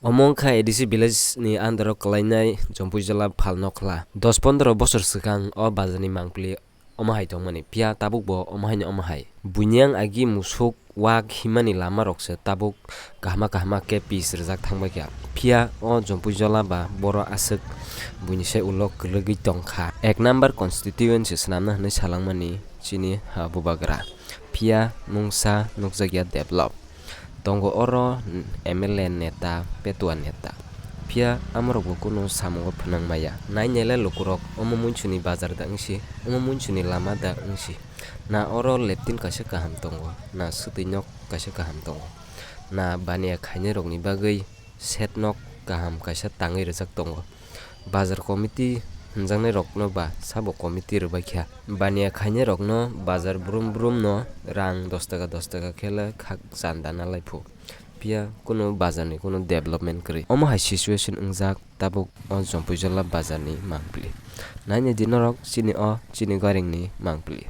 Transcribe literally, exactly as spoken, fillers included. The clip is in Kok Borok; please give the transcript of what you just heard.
Omo wngkha A D C village ni under o kwlainai Jompuijala Phalnokhla. Dos pondro bosor swkang o bazar ni mangpili omo hai tongmani, phiya tabuk bo omo haino omo hai. Buini yang agi musuk wak himani lama rok se tabuk kahama kahama khe pis rijak thangbai kha. Phiya o Jompuijala ba boro aswk buini sai ulo kwlwgwi tongkha. Ek number constituency swnamna hwnwi salangmani chini ha bubagra. Phiya mungsa nukjakya develop. Tongo oro M L A neta, Petua neta. Phiya amorokbo kunu samungo phwnang maya. Nainele lukurok omo muinsuni bazar da wngsi, omo muinsuni lama da wngsi. Na oro leptin kaisa kaham tongo, na swtwi nok kaisa kaham tongo. Na baniya khainairokni bagwi shed nok kaham kaisa tangwi rijak tongo. Bazar committee hwnjaknairokno ba sabo committee rwbaikha. Baniya khainairokno bazar brum brumno rang dos taka dos taka khele khak chanda nalaiphu. Phiya kunu bazarni kunu development kwrwi. Omo hai situation wngjak tabuk o Jompuijala bazarni mangpili. Nainai di norok chini o chini goringni mangpili.